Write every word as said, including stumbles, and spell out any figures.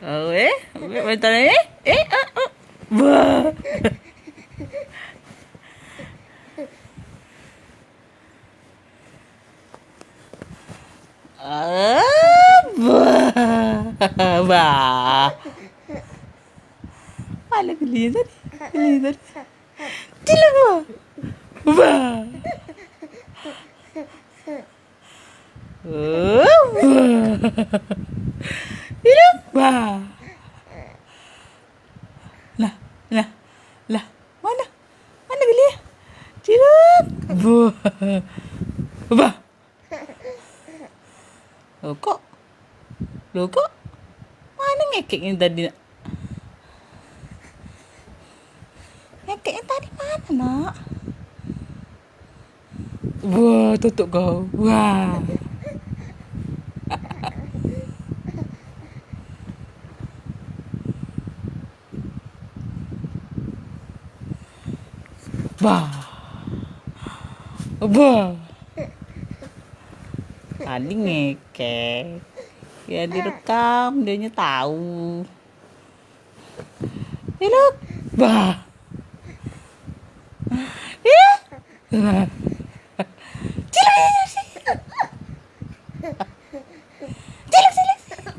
Oh, eh? Mental, eh? Eh, ah, ah. Wah. Ah, wah. Wah. Mana geli tadi? Geli tadi. Cilok, wah. Wah. Oh, wah. Cilok, wah. Lah, lah, lah. Mana? Mana geli? Cilok. Wah. Wah. Loh, kok? Loh, kok? Mana ngekeknya tadi, nak? Ngekeknya tadi mana, nak? Wah, tutup kau. Wah. Bah. Bah. Tadi ngekek. Ya, direkam, dianya tahu. Cilok. Bah. Cilok. Cilok, cilok, cilok. Cilok, cilok, cilok. Cilok, cilok, cilok.